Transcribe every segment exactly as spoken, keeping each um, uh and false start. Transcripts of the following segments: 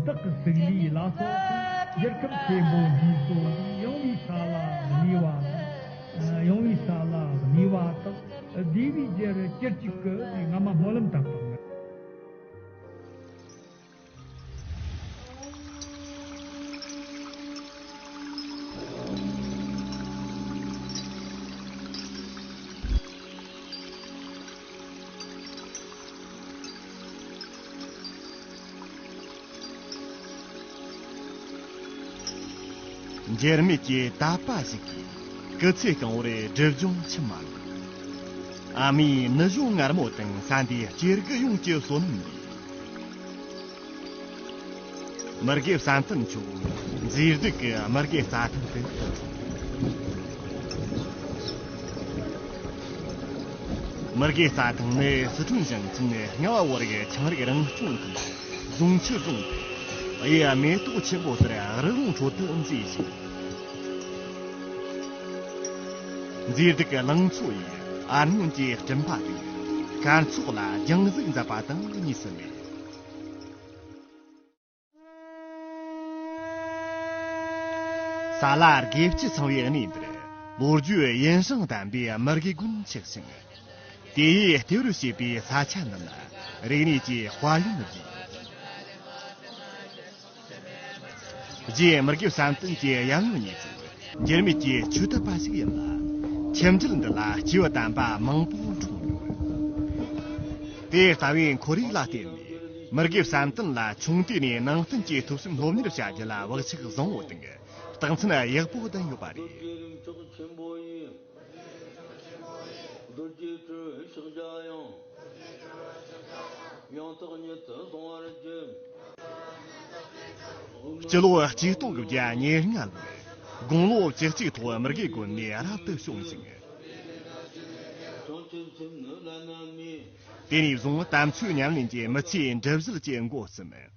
སྟག་གི་སིག་ལིའི་ལ་སོགས་དང་། འགྱུར་ཁམས་ཆེན་པོ་འདིའི་སོ་ཡང་བའི་ས་ལ་གནས་པ། ཡང་བའི་ས་ལ་གནས་པ་དག་བདེ་བའི་རྒྱུར་གྱུར་ཅིག་གི། སྔ་མ་སྨོན་ལམ་བཏབ་པ། འགྱུར་མེད་ཀྱི་དད་པ་ཞིག་གིས། སྐུ་ཚེ་གང་བོར་སྒྲིབ་སྦྱོང་ཆུད་མ་གོས། ཨ་མའི་ནུ་གཞོན་མངར་མོ་དང་ས་མཐའི་སྐྱེ་རྒུ་ཡོངས་ཀྱི་བསོད་ནམས་ལས། མི་དགེ་བསམ་གཏན་མཆོག་མཛེས་སྡུག་གི་མི་དགེ་རྩྭ་ཐང་དུ་ཐོན། མི་དགེ་རྩྭ་ཐང་ནི་སི་ཁྲོན་ཞིང་ཆེན་རྔ་བ་བོད་རིགས་ཆའང་རིགས་རང་སྐྱོང་ཁུལ་རྫོང་ཆུ་རྫོང་དུ། གཡུ་མེ་ཏོག་ཆེན་པོ་ལྟར་རི་ལུང་ཁྲོད་དུ་མཛེས་ཤིང་། མཛེས་སྡུག་གི་ལང་ཚོ་ཡིས་ཨ་སྔོན་གྱི་སྤྲིན་པ་དང་སྐར་ཚོགས་ལ་སྦྱང་གཟུགས་མཛད་པ་དང་གཉིས་སུ་མེད། ས་ལ་དགེ་བཅུ་ཚང་བའི་གནས་འདིར་ལོ་རྒྱུས་ཡུན་རིང་ལྡན་པའི་མི་དགེ་དགོན་ཆགས་ཤིང་། དེ་ཡིས་ལྟེ་བར་བྱས་པའི་ས་ཆ་འདི་ལ་རིག་གནས་ཀྱི་དཔལ་ཡོན་རྒྱས། རྗེ་མི་དགེ་བསམ་གཏན་གྱི་ཡབ་ཡུམ་གཉིས་ཀྱིས་འགྱུར་མེད་ཀྱི་ཆོས་དད་པ་ཞིག་ཡིན་ལ། ཁྱིམ་རྒྱུད་འདི་ལ་སྐྱེས་བུ་དམ་པ་མང་པོ་འཁྲུངས་ཡོད། དེའི་རྩ་བའི་ཁོར་ཡུག་ལ་བརྟེན་ནས། མི་དགེ་བསམ་གཏན་ལ་ཆུང་དུས་ནས་ནང་བསྟན་གྱི་ཐོས་བསམ་སློབ་གཉེར་བྱ་རྒྱུ་ལ་བག་ཆགས་བཟང་བོ་དང་རྟགས་མཚན་ཡག་པོ་ལྡན་ཡོད་པ་རེད། རྡོ་རྗེ་སྤྲུལ་ཕྱག་རྒྱ་ཡང་། ཡང་དག་ཉིད་དུ་གསུང་བར་བགྱི། སྤྱི་ལོ་གཅིག་སྟོང་དགུ་བརྒྱ་ཉེར་ལྔ་ལོར་དགུང་ལོ་བཅུ་གཅིག་ཐོག་མི་དགེ་དགོན་ནས་རབ་ཏུ་བྱུང་ཞིང་། དེ་ནས་བཟུང་དམ་ཆོས་ཉམས་ལེན་གྱི་མི་ཚེའི་འགྲུབ་གཞིལ་གྱི་འགོ་བརྩམས།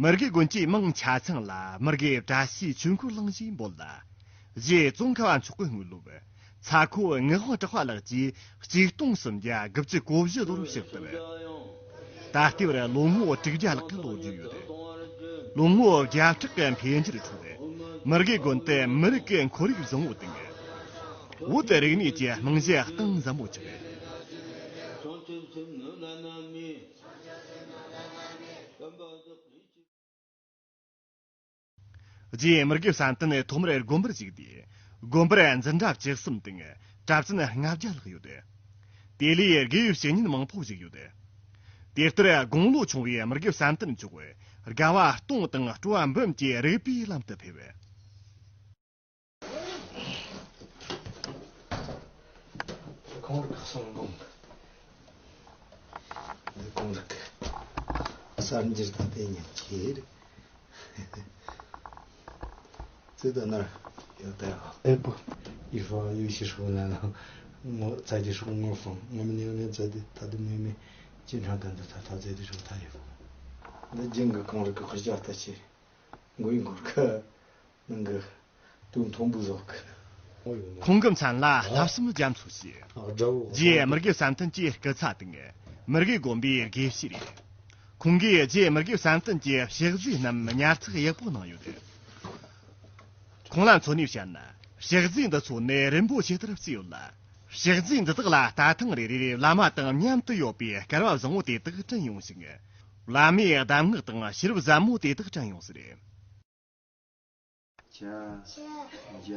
མི་དགེ་དགོན་གྱི་མིང་ཆ་ཚང་ལ་མི་དགེ་བཀྲ་ཤིས་ཆོས་འཁོར་གླིང་ཞེས་འབོད་ལ། རྗེ་ཙོང་ཁ་བ་མཆོག་གི་དངོས་སློབ་ཚ་ཁོ་ངག་དབང་གྲགས་པ་ལགས་ཀྱིས་གཅིག་སྟོང་སུམ་བརྒྱ་དགུ་བཅུ་གོ་བཞི་ལོར་ཕྱག་བཏབ། ད་ལྟའི་བར་ལོ་ངོ་དྲུག་བརྒྱ་ལྷག་གི་ལོ་རྒྱུས་ཡོད། ལོ་ངོ་བརྒྱ་ཕྲག་གི་འཕེལ་འགྱུར་ཁྲོད། མི་དགེ་དགོན་དུ་མི་རིགས་ཀྱི་ཁོར་ཡུག་བཟང་བོ་དང་། བོད་རིག་གནས་ཀྱི་རྨང་གཞི་གཏིང་ཟབ་མོ་ཆགས། རྗེ་མི་དགེ་བསམ་གཏན་ཐོག་མར་དགོན་པར་ཞུགས་དུས། དགོན་པར་འཛིན་གྲྭ་བཅུ་གསུམ་དང་གྲྭ་བཙུན་ལྔ་བརྒྱ་ལྷག་ཡོད། དེ་ལས་དགེ་བའི་བཤེས་གཉེན་མང་པོ་ཞིག་ཡོད། དེ་ལྟར་དགུང་ལོ་ཆུང་བའི་མི་དགེ་བསམ་གཏན་མཆོག་དགའ་བ་སྟོང་དང་སྤྲོ་བ་འབུམ་གྱིས་རིག་པའི་ལམ་དུ་ཕེབས། ཁོང་རིག་གསུང་འབུམ། འདི་ཁོང་རིག་གསར་འགྱུར་ད་ལྟའི་ཉིན་གྱི་རེད། ཙི་ད་ནར་ཡོད་དེ། ཨེ་པོ། ཡི་ཧྥ་ཡུ་ཤི་ཧྲུའུ་ལན་ལ་ངོ་ཚ་གྱི་ཧྲུའུ་ངོ་ཧྥང་ངོ་མི་ཉན་ལན་ཚ་དི་ད་དི་མེ་མེ་ཅི་འཕྲང་གན་དི་ཐ་ཐ་ཚེ་དི་ཧྲུའུ་ཐ་ཡི་ཧྥང་། འདི་རྒྱུན་གི་ཁོང་རིག་གི་ཁུར་ཅག་ལྟ་ཆེ། མགོའི་འཁོར་ཁ། ནང་གི་དུང་མཐོན་པོ་ཟོག་གི། ཁོང་གི་མཚན་ལ་བསླབ་གསུམ་རྒྱ་མཚོ་ཞེས། རྗེ་མི་དགེ་བསམ་གཏན་གྱི་སྐུ་ཚ་དང་མི་དགེ་དགོན་པའི་དགེ་བཤེས་རེད། ཁོང་གིས་རྗེ་མི་དགེ་བསམ་གཏན་གྱི་ཕྱག་རྫས་རྣམས་ཉར་ཚགས་ཡག་པོ་གནང་ཡོད། ཁོང་ལ་མཚོན་ནས་བཤད་ན། ཕྱག་རྫས་འདི་ཚོ་ནི་རིན་པོ་ཆེ་ལྟར་བརྩིས་ཡོད་ལ། ཕྱག་རྫས་འདི་དག་ལ་ལྟ་ཐེངས་རེ་རེར་བླ་མ་དང་མཉམ་དུ་ཡོད་པའི་སྐལ་བ་བཟང་བོ་དེ་དག་དྲན་ཡོང་ཞིང་། བླ་མའི་གདམས་ངག་དང་ཤེས་རབ་ཟབ་མོ་དེ་དག་དྲན་ཡོང་ཟེར། ཇ། ཇ།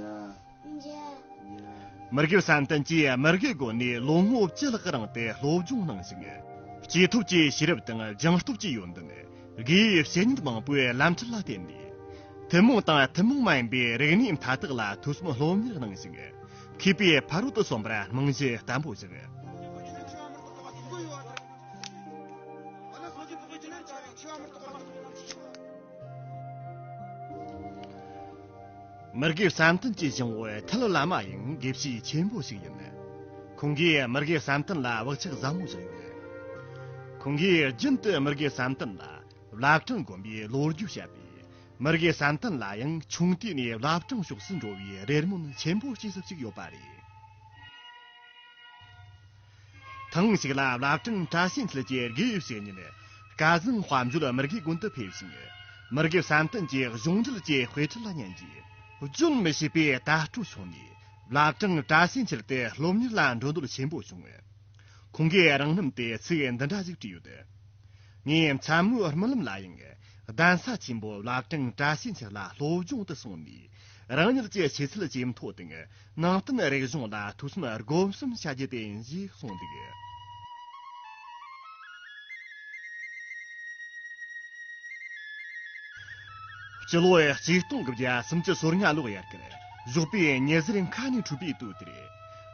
མི་དགེ་བསམ་གཏན་གྱིས་མི་དགེ་དགོན་ནས་ལོ་ངོ་བཅུ་ལྷག་རིང་དུ་སློབ་སྦྱོང་གནང་ཞིང་། སྐྱེས་ཐོབ་ཀྱི་ཤེས་རབ་དང་སྦྱངས་སྟོབས་ཀྱི་ཡོན་ཏན། དགེ་བའི་བཤེས་གཉེན་མང་པོའི་ལམ་ཁྲིད་ལ་བརྟེན་ནས། ཐུན་མོང་དང་ཐུན་མོང་མ་ཡིན་པའི་རིག་གནས་མཐའ་དག་ལ་ཐོས་བསམ་སློབ་གཉེར་གནང་ཞིང་། མཁས་པའི་ཕ་རོལ་ཏུ་སོན་པར་རྨང་གཞི་བརྟན་པོ་བཞག། མི་དགེ་བསམ་གཏན་གྱི་སྦྱིན་བོ་ཐལ་བླ་མ་ཡང་དགེ་བཤེས་ཆེན་པོ་ཞིག་ཡིན། ཁོང་གིས་མི་དགེ་བསམ་གཏན་ལ་བག་ཆགས་ཟབ་མོ་བཞག་ཡོད། ཁོང་གིས་རྒྱུན་དུ་མི་དགེ་བསམ་གཏན་ལ་བླ་བྲང་དགོན་པའི་ལོ་རྒྱུས་བཤད་པས། མི་དགེ་བསམ་གཏན་ལ་ཡང་ཆུང་དུས་ནས་བླ་བྲང་ཕྱོགས་སུ་འགྲོ་བའི་རེ་སྨོན་ཆེན་པོ་སྐྱེས་ས་ཞིག་ཡོད་པ་རེད། ཐེངས་ཤིག་ལ་བླ་བྲང་བཀྲ་ཤིས་འཁྱིལ་གྱི་དགེ་བའི་བཤེས་གཉེན་སྐལ་བཟང་དཔལ་འབྱོར་མི་དགེའི་དགོན་དུ་ཕེབས་ཤིང་། མི་དགེ་བསམ་གཏན་གྱིས་གཞུང་འབྲེལ་གྱི་དཔེ་ཁྲིད་ལ་ཉན་རྗེས། བརྗོད་མི་ཤེས་པའི་དྭ་སྤྲོ་བྱུང་ནས། བླ་བྲང་བཀྲ་ཤིས་འཁྱིལ་དུ་སློབ་གཉེར་ལ་འགྲོ་འདོད་ཆེན་པོ་བྱུང་། ཁོང་གིས་རང་རྣམ་དུ་ཚིག་འདི་འདྲ་ཞིག་བྲིས་ཡོད། ངའི་མཚན་མོའི་རྨི་ལམ་ལ་ཡང་། གདན་ས་ཆེན་པོ་བླ་བྲང་བཀྲ་ཤིས་འཁྱིལ་ལ་སློབ་སྦྱོང་དུ་སོང་ནས། རང་ཉིད་ཀྱི་ཤེས་ཚད་ཇེ་མཐོ་དང་། ནང་བསྟན་རིག་གཞུང་ལ་ཐོས་བསམ་སྒོམ་གསུམ་བྱ་རྒྱུ་དེ་ཡིན་ཞེས་གསུངས་འདུག། སྤྱི་ལོ་ཆིག་སྟོང་དགུ་བརྒྱ་སུམ་ཅུ་སོ་ལྔ་ལོར་དབྱར་ཁར་ཞོགས་པའི་ཉི་ཟེར་མཁའ་ནས་འཕྲོས་པའི་དུས་དེར།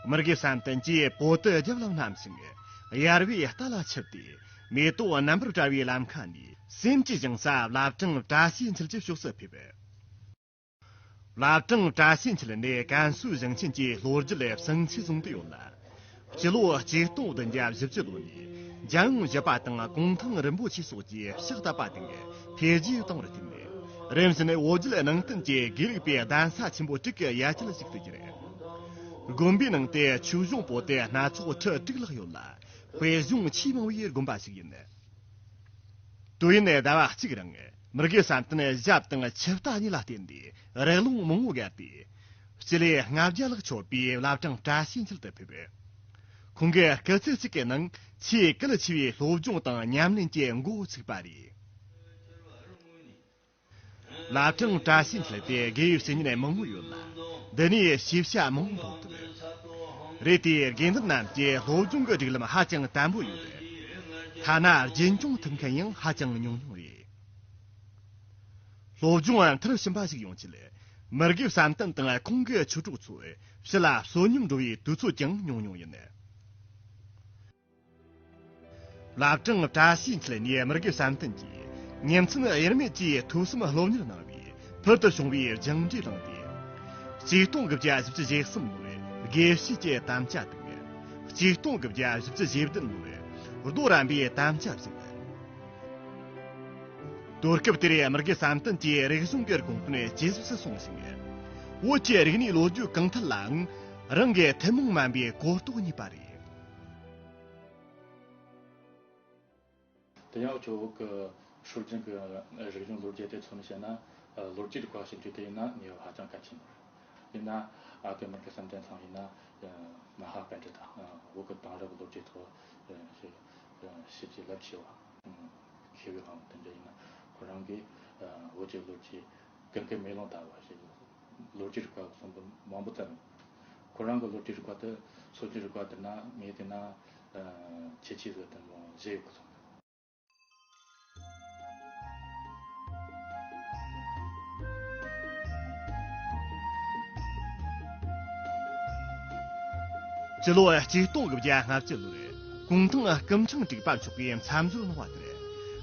མི་དགེ་བསམ་གཏན་གྱིས་པོ་ཏི་རྒྱབ་ལ་བསྣམས་ཤིང་། གཡར་བའི་རྟ་ལ་ཆིབས་ཏེ། མེ་ཏོག་རྣམ་པར་བཀྲ་བའི་ལམ་ཁ་ནས། སེམས་ཀྱི་ཞིང་ས་བླ་བྲང་བཀྲ་ཤིས་འཁྱིལ་གྱི་ཕྱོགས་སུ་ཕེབས། བླ་བྲང་བཀྲ་ཤིས་འཁྱིལ་ནི་ཀན་སུའུ་ཞིང་ཆེན་གྱི་ལྷོ་རྒྱུད་ལ་ཟིང་ཆ་བཟུང་སྟེ་ཡོད་ལ། སྤྱི་ལོ་ཆིག་སྟོང་བདུན་བརྒྱ་བཞི་བཅུ་ལོ་ནས་འཇམ་དབྱངས་བཞི་པ་དང་གུང་ཐང་རིན་པོ་ཆེ་སོགས་ཀྱིས་ཕྱག་བཏབ་པ་དེ་འཕེལ་རྒྱས་བཏང་བར་བརྟེན་ནས། རིམ་བཞིན་བོད་བརྒྱུད་ནང་བསྟན་གྱི་དགེ་ལུགས་པའི་གདན་ས་ཆེན་པོ་དྲུག་གི་ཡ་གྱལ་ཞིག་ཏུ་གྱུར། དགོན་པའི་ནང་དུ་ཆོས་གཞུང་པོ་ཏི་སྣ་ཚོགས་ཁྲི་དྲུག་ལྷག་ཡོད་ལ། དཔེ་གཞུང་ཆེས་མང་བའི་དགོན་པ་ཞིག་ཡིན། དུས་ཡུན་ཟླ་བ་གཅིག་རིང་། མི་དགེ་བསམ་གཏན་ཞབས་དང་ཆིབས་རྟ་གཉིས་ལ་བརྟེན་ཏེ་རི་ཀླུང་མང་བོ་བརྒལ་ཏེ། སྤྱི་ལེ་ལྔ་བརྒྱ་ལྷག་ཆོད་པའི་བླ་བྲང་བཀྲ་ཤིས་འཁྱིལ་དུ་ཕེབས། ཁོང་གིས་སྐུ་ཚེ་གཅིག་གི་ནང་ཆེས་གལ་ཆེ་བའི་སློབ་སྦྱོང་དང་ཉམས་ལེན་གྱི་འགོ་ཚུགས་པ་རེད། བླ་བྲང་བཀྲ་ཤིས་འཁྱིལ་དེ་དགེ་བའི་བཤེས་གཉེན་མང་བོ་ཡོད་ལ། འདི་ནས་ཤེས་བྱ་མང་བོ་ཐོབ་ཐུབ། རེད་དེ་དགེ་འདུན་རྣམས་ཀྱི་སློབ་སྦྱོང་གི་སྒྲིག་ལམ་ཧ་ཅང་དམ་པོ་ཡོད། ཐ་ན་རྒྱུན་སྐྱོང་ཐུབ་མཁན་ཡང་ཧ་ཅང་ཉུང་ཉུང་རེད། སློབ་སྦྱོང་མཐར་ཕྱིན་པ་ཞིག་ཡོང་ཆེད། མི་དགེ་བསམ་གཏན་དང་ཁོང་གི་ཆོས་གྲོགས་ཚོས་ཕྱི་ལ་བསོད་སྙོམས་འགྲོ་བའི་དུས་ཚོད་ཀྱང་ཉུང་ཉུང་ཡིན། བླ་བྲང་བཀྲ་ཤིས་འཁྱིལ་ནས་མི་དགེ་བསམ་གཏན་གྱིས་ཉིན་མཚན་དབྱེར་མེད་ཀྱིས་ཐོས་བསམ་སློབ་གཉེར་གནང་བས་ཕུལ་དུ་བྱུང་བའི་སྦྱངས་འབྲས་བླངས་ཏེ། ཆིག་སྟོང་དགུ་བརྒྱ་བཞི་བཅུ་ཞེ་གསུམ་ལོར་དགེ་བཤེས་ཀྱི་དམ་བཅའ་དང་། ཆིག་སྟོང་དགུ་བརྒྱ་བཞི་བཅུ་ཞེ་བདུན་ལོར་རྡོ་རམ་པའི་དམ་བཅའ་བཞེས། དུས་སྐབས་དེར་མི་དགེ་བསམ་གཏན་གྱི་རིག་གཞུང་གི་དགོངས་དོན་ཇེ་ཟབ་ཏུ་སོང་ཞིང་། བོད་ཀྱི་རིག་གནས་ལོ་རྒྱུས་གང་ཐད་ལའང་རང་གི་ཐུན་མོང་མིན་པའི་གོ་རྟོགས་རྙེད་པ་རེད། དེ་ཡང་ཁྱོད་བོད་ཀྱི་སྲོལ་རྒྱུན་གྱི་རིག་གཞུང་ལོ་རྒྱུས་དེ་མཚོན་བྱས་ན། ལོ་རྒྱུས་རིག་པ་ཞིག་འདྲ་དེ་ཡིན་ན་ནི་ཧ་ཅང་གལ་ཆེན་པོ་རེད། ཡིན་ན་ཨ་ཀའི་མི་དགེ་བསམ་གཏན་ཚང་ཡིན་ན། མ་ཧཱ་པཎྜི་ཏ། བོད་ཀྱི་དེང་རབས་ཀྱི་ལོ་རྒྱུས་ཐོག་ཞེ་ཞེ་གི་རླབས་ཆེ་བ། མཁས་པའི་དབང་དེ་འདྲ་ཡིན་ན། ཁོ་རང་གིས་བོད་ཀྱི་ལོ་རྒྱུས་གང་གི་མེ་ལོང་ལྟ་བུ་ཞིག་ལོ་རྒྱུས་རིག་པ་གསུངས་པ་མང་པོ་བརྩམས་ཡོད། ཁོ་རང་གི་ལོ་རྒྱུས་རིག་པ་དེ་སྲོལ་རྒྱུན་རིག་པ་དེ་ན་ངས་བལྟས་ན་ཁྱད་ཆོས་ཟིག་དེ་མོ་བཞེས་ཡོད་པ་མཐོང་། སྤྱི་ལོ་ཆིག་སྟོང་དགུ་བརྒྱ་ལྔ་བཅུ་ལོར་གུང་ཐང་སྐུ་ཕྲེང་དྲུག་པ་མཆོག་གིས་མཚམས་སྦྱོར་གནང་བ་དེར།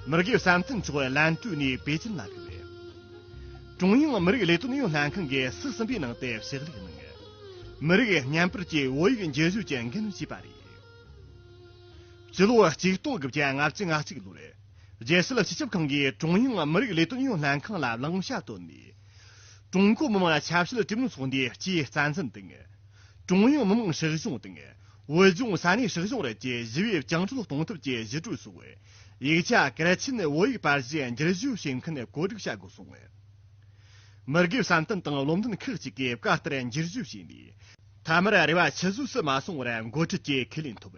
མི་དགེ་བསམ་གཏན་མཆོག་ལན་གྲུ་ནས་པེ་ཅིན་ལ་ཕེབས། ཀྲུང་དབྱང་མི་རིགས་ལས་དོན་ཨུ་ཡོན་ལྷན་ཁང་གི་སུད་སི་སྲིད་འཛིན་པའི་ནང་དུ་ཕྱག་ལས་གནང་། མི་རིགས་མཉམ་སྤེལ་གྱི་བོད་ཡིག་འགྱུར་བཅོས་ཀྱི་འགན་བཞེས་པ་རེད། སྤྱི་ལོ་ཆིག་སྟོང་དགུ་བརྒྱ་ལྔ་བཅུ་ང་གཅིག་ལོར་རྒྱལ་སྲིད་སྤྱི་ཁྱབ་ཁང་གིས་ཀྲུང་དབྱང་མི་རིགས་ལས་དོན་ཨུ་ཡོན་ལྷན་ཁང་ལ་བླང་བྱ་བཏོན་ནས། ཀྲུང་གོ་མི་དམངས་ཆབ་སྲིད་གྲོས་མོལ་ཚོགས་འདུའི་སྤྱིའི་རྩ་འཛིན་དང་། ཀྲུང་དབྱང་མི་དམངས་སྲིད་གཞུང་དང་། བོད་ལྗོངས་ས་གནས་སྲིད་གཞུང་རེད་ཀྱི་ཞི་བའི་བཅིངས་འགྲོལ་གཏོང་ཐབས་ཀྱི་ཞི་གྲོས་སོགས། ཡིག་ཆ་གལ་ཆེན་བོད་ཡིག་པར་གཞི་འགྱུར་བཅོས་བྱེད་མཁན་བཀོད་སྒྲིག་བྱ་དགོས་གསུངས། མི་དགེ་བསམ་གཏན་དང་བློ་འདོན་ཁག་ཅིག་གིས་བཀའ་ལྟར་འགྱུར་བཅོས་བྱས་ནས། མཐའ་མར་རེ་བ་ཆུད་ཟོས་སུ་མ་སོང་བར་འགོ་ཁྲིད་ཀྱི་ཁས་ལེན་ཐོབ།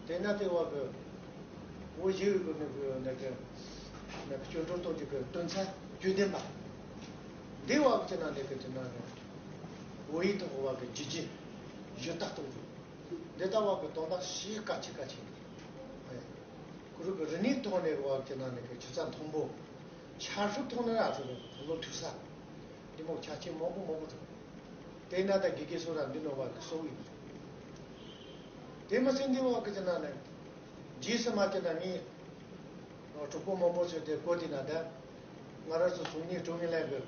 དེས་ན་དེ་བ་གི་བོད་ཞི་བའི་གི་ནི་གི་ནི་གི་ནི་གི་སྐྱོན་བྲལ་ཐོག་གི་གི་དོན་ཚན་བཅུ་བདུན་པ། འདི་བ་གི་ཅི་ན་ནི་གི་ཅི་ན་ནི་བོད་ཡིག་ཐོག་བ་གི་བརྗོད་གཞི་ཞུ་དག་གཏོང་རྒྱུ། འདི་ལྟ་བ་གི་དོན་དག་ཞེ་གལ་ཆེ་གལ་ཆེ། ཁོ་རང་གི་རིག་གནས་ཐོག་ནས་བ་གི་ཅི་ན་ནི་གི་ཆུ་ཚད་མཐོན་པོ། ཆབ་སྲིད་ཐོག་ནས་ཨ་ཚོ་བློ་མཐུན་ས། འདི་མོ་ཆ་རྐྱེན་མང་པོ་མང་པོ་འདུག་དེ་ན་ད་དགེ་རྒན་སོགས་ར་འདི་ནོ་བ་གི་གསོ་བ་ཡིན། དེ་མ་ཟད་འདི་བ་གི་ཅི་ན་ནི། རྗེས་སུ་མ་ཅི་ན་ངས། གྲོགས་པོ་མང་པོ་ཚོས་དེ་གོ་དེ་ན་ད། ང་རང་ཚོ་ཚོང་གཉེར་ཀྲུང་ཨུ་ལྷན་གི།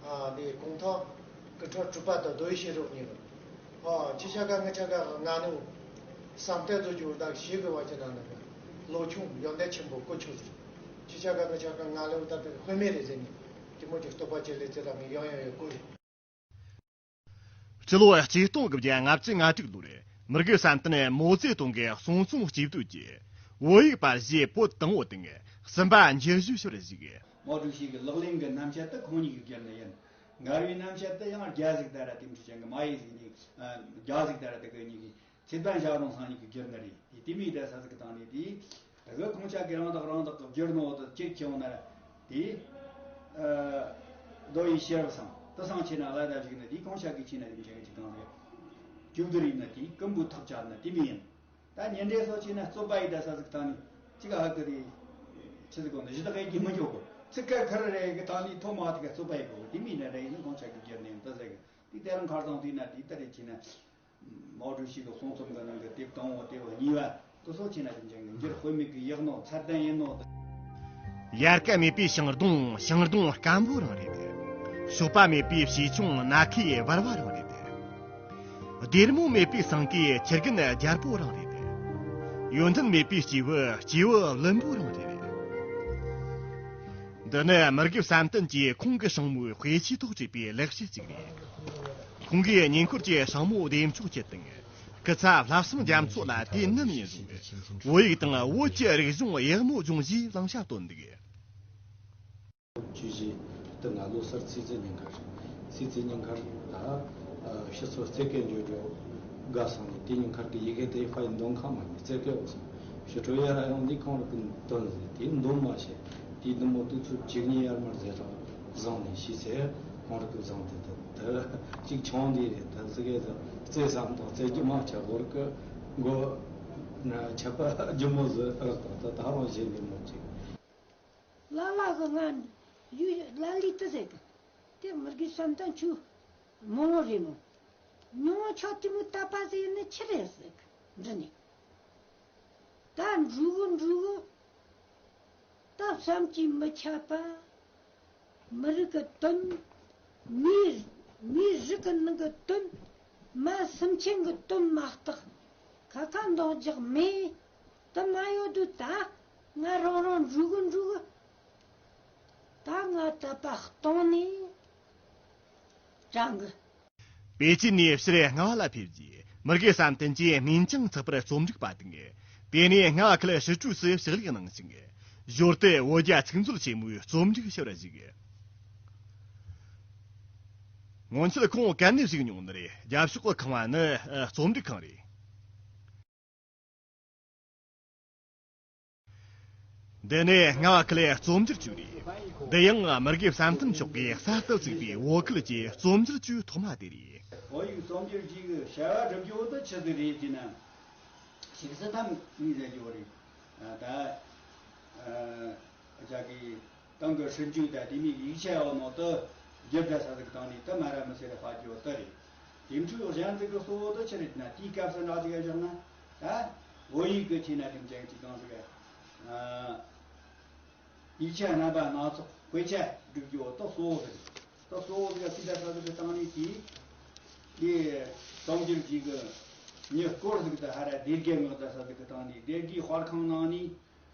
ཨ་འདི་གུང་ཐང་སྐུ་ཕྲེང་དྲུག་པ་དང་རྡོ་ཡི་ཤེས་རབ་གཉིས་ལ། ཨ་ཁྱེད་ཆ་ག་ང་ཆ་ག་ང་ནི། བསམ་གཏན་རྫོགས་རྒྱུ་བདག་ཞེས་གི་བ་ཅི་ན་ནི། ལོ་ཆུང་ཡོན་ཏན་ཆེན་པོ་དཀོན་མཆོག་ཟེར། ཁྱེད་ཆ་ག་ང་ཆ་ག་ང་ལེ་བ་ད་དཔེ་དཔེ་མེད་རེད་ཟེར་ནས། དེ་མོ་ཅིག་བསྟོད་པ་ཅིག་ལེ་ཚེ་ར་ངས་ཡང་ཡང་ཡང་བསྐུར་རེད། སྤྱི་ལོ་ཆིག་སྟོང་དགུ་བརྒྱ་ལྔ་བཅུ་ང་དྲུག་ལོར་ མི་དགེ་བསམ་གཏན་མའོ་ཙེ་ཏུང་གི་གསུང་རྩོམ་གཅེས་བཏུས་ཀྱིས་བོད་ཡིག་པར་བཞེས་པོད་དང་པོ་དང་གསུམ་པ་འགྱུར་བཞེས་ཞུ་བར་གཞིགས། མའོ་ཀྲུའུ་ཞི་གི་ལག་ལེན་གྱི་རྣམ་བཤད་དེ་ཁོང་ཉིད་ཀྱིས་བསྒྱུར་ནི་ཡིན། མངར་བའི་རྣམ་བཤད་དེ་ཡང་རྒྱ་ཟིག་ད་ར་དེ་འདྲ་ཅན་གྱི་མ་ཡི་ཟིག་ནི། རྒྱ་ཟིག་ད་ར་དེ་གི་ཉིད་ཀྱི་ཚེ་བརྟན་ཞབས་དྲུང་སང་ཉིད་ཀྱིས་བསྒྱུར་ནི་རེད། དེ་དེ་མིན་དེ་ས་ཟིག་གི་སྟེང་ནས་དེ། དེ་གི་ཁོང་ཅག་གི་རང་བདག་རང་བདག་གི་བསྒྱུར་ནོ་དེ་གཅིག་ཁྱེར་འོང་ན་ར། དེ། རྡོ་ཡི་ཤེར་བ་སང་དེ་སང་ཆེ་ན་ལ་ད་ཞིག་ནི་དེ་ཁོང་ཅག་གི་ཆེ་ན་དེ་མི་ཅན་གྱི་གང་ཟིག་ཅུབ་དུ་རིག་ན་དེ་ཀུན་པོ་ཐག་ཆོད་ན་དེ་མི་ཡིན། ད་ཉིན་འདྲེ་སོགས་བྱས་ན་རྩོད་པ་ཡི་ད་ས་ཟིག་ཐང་ནི་ཅི་ག་ཧ་གི་རེད། ཆི་ཟིག་གོ་ནི་གཞི་བདག་ཡི་གི་མི་འཇོག་གོ། ཚིག་ཁ་ཁར་རེ་གི་ཐང་ནི་ཐོ་མ་ཐི་ག་རྩོད་པ་ཡི་གོ་དེ་མི་ན་རེ་ཡིན་ཁོང་ཅག་གི་རྒྱབ་ནས་ད་ཟེ་གི་དེ་དེ་རང་ཁར་ཐང་དུས་ན་དེ་ད་རེ་བྱས་ན། མའོ་ཀྲུའུ་ཞི་གི་གསུང་རྩོམ་གི་ནང་གི་དེབ་དང་པོ་དེབ་གཉིས་པ་དེ་སོགས་བྱས་ན་དེ་འཇང་གི་འགྱུར་དཔེ་མེད་གི་ཡག་ནོ་ཚད་ལྡན་ཡིན་ནོ། དབྱར་ཁ་མེད་པའི་ཤིང་སྡོང་ཤིང་སྡོང་སྐམ་པོ་རང་རེད། གཤོག་པ་མེད་པའི་བྱེ་ཆུང་སྣ་ཁའི་བར་བ་རང་རེད། སྡེར་མོ་མེད་པའི་སེང་གེའི་ཁྱི་རྒན་རྒྱལ་པོ་རང་རེད། ཡོན་ཏན་མེད་པའི་སྐྱེས་བུ་སྐྱེས་བུ་བླུན་པོ་རང་རེད། འདི་ནི་མི་དགེ་བསམ་གཏན་གྱིས་ཁོང་གི་སྲིང་མོའི་དཔེ་ཆའི་ཐོག་བྲིས་པའི་ལེགས་བཤད་ཅིག་རེད། ཁོང་གིས་ཉེ་འཁོར་གྱི་སྲིང་མོ་བདེ་མཆོག་ཁྱེད་དང་། སྐུ་ཚབ་བསླབ་གསུམ་རྒྱ་མཚོ་ལ་དུས་ནམ་ཡིན་རུང་བོད་ཡིག་དང་བོད་ཀྱི་རིག་གཞུང་ཡག་མོ་སྦྱོང་ཞེས་བླང་བྱ་བཏོན་འདུག་བཅུ་བཞི་སྟེང་ང་ལོ་སར་ཚེས་བརྩི་ཉིན་ཁར། ཚེས་བརྩི་ཉིན་ཁར་ད་ཕྱི་ཚོ་རྩེ་སྐད་འཇོ་འཇོ་དགའ་སོང་ནས་དེ་ཉིན་ཁར་གི་ཡི་གེ་དེ་ཕ་ཡི་འདོན་ཁ་མ་ཉི་རྩེ་སྐད་འོ་སོང་ཕྱི་དྲོ་ཡར་ཡོང་འདི་ཁོང་རུ་ཀུན་དོན་ཟེར་དེ་འདོན་མ་བྱེད་དེ་འདི་མོ་དུས་ཚོད་བཅུ་གཉིས་ཡར་མར་ཟེར་རང་བཟང་ནས་ཤི་ཚེ་ཁོང་རུ་ཀུན་བཟང་དེ་དེ་དེ་གཅིག་ཆུང་དེ་རེད་དེ་ཟི་གེ་ཟི་རྩེ་བསམ་དང་རྩེ་རྒྱུ་མ་ཆ་བོར་ཀི་མགོ་ཆད་པ་རྒྱུ་མོ་ཟི་རག་དང་དེ་ད་རང་བཞིན་འདི་མོ་གཅིག་ལ་ལ་གི་ང་ཡུལ་ལ་ལི་ཏི་ཟེར་གི་དེ་མི་དགེ་བསམ་གཏན་ཆུ་མང་བོ་རེད་མོ། ཉུང་བོ་ཆོག་དེ་མོ་ད་པ་ཟེར་ནི་ཆི་རེད་ཟེར་གི་འདི་ནི། ད་འབྲུ་གུ་འབྲུ་གུ་ད་བསམ་གྱིས་མི་ཁྱབ་པ། མི་རིགས་ཀྱི་དོན། མིའི་མིའི་རིགས་ཀྱི་ནང་གི་དོན། མ་སེམས་ཅན་གྱི་དོན་མ་གཏོགས་ཁ་ཁ་འདོགས་རྒྱག་མེད། དུ་མ་ཡོད་དུས་ད་ང་རང་རང་འགྲོ་གི་འགྲོ་གི་ད་ང་དད་པ་གཏོང་ནས་དྲན་གི་པེ་ཅིན་ནས་ཕྱིར་རྔ་བ་ལ་ཕེབས་རྗེས་མི་དགེ་བསམ་གཏན་གྱིས་སྨིན་ཅིང་ཚགས་པར་རྩོམ་སྒྲིག་པ་དང་། དེ་ནས་རྔ་བ་ཁུལ་སྲིད་གྲོས་སུ་ཕྱག་ལས་གནང་ཞིང་། ཞོར་དུ་བོད་རྒྱ་ཚིག་མཛོད་ཆེན་མོའི་རྩོམ་སྒྲིག་ཞུ་བར་གཞིགས། སྔོན་ཆད་ཁོང་ག་ནས་བཞུགས་མྱོང་ནི་རེད། རྒྱབ་ཕྱོགས་ཀྱི་ཁང་བ་ནི་རྩོམ་སྒྲིག་ཁང་རེད། འདི་ནི་རྔ་བ་ཁུལ་རྩོམ་སྒྱུར་ཅུས་རེད། འདི་ཡང་མི་དགེ་བསམ་གཏན་མཆོག་གིས་གསར་དུ་བཙུགས་པའི་བོད་ཁུལ་གྱི་རྩོམ་སྒྱུར་ཅུས་ཐོག་མ་དེ་རེད། བོད་ཡིག་རྩོམ་སྒྱུར་ཅུས་ཀྱི་བྱ་བ་སྒྲུབ་རྒྱུ་བོ་དེ་ཆི་ཟིག་རེད་ཅེ་ན། ཞིག་སི་ཐམ་གཉིས་ཟེར་རྒྱུ་བོ་རེད། ད་ཅག་གི་ཏང་གི་སྲིད་ཇུས་དང་དེ་མིན་ཡིག་ཆ་འོག་ནང་དུ་བསྒྱུར་བསྡད་ས་ཟིག་བཏང་ནས་དེ་མ་ར་མི་སེར་ཧ་གོ་དེ་རེད། དེ་འཕྲོས་གཞན་ཟིག་གི་གཙོ་བོ་དེ་ཆི་རེད་ན་དེའི་སྐབས་སུ་འདྲ་ཟིག་བཞག་ན་ད་བོད་ཡིག་གི་ཆེ་ན་དེ་འཇང་གཅིག་གང་ཟིག་ཡིག་ཆ་རྣམ་པ་སྣ་ཚོགས་དཔེ་ཆ་སྒྲིག་རྒྱུ་དེ་གཙོ་བོ་ཟིག་རེད། དེ་གཙོ་བོ་ཟིག་ཕི་ད་ས་ཟིག་གི་སྟེང་ནས་དེ་དེ་རྩོམ་སྒྱུར་ཅུས་གི་མྱི་སྐོར་ཟིག་དེ་ཧ་ར་སྡེ་དགེ་ངག་ད་ས་ཟིག་གི་སྟེང་ནས་སྡེ་དགེའི་དཔར་ཁང་ནང་ནས།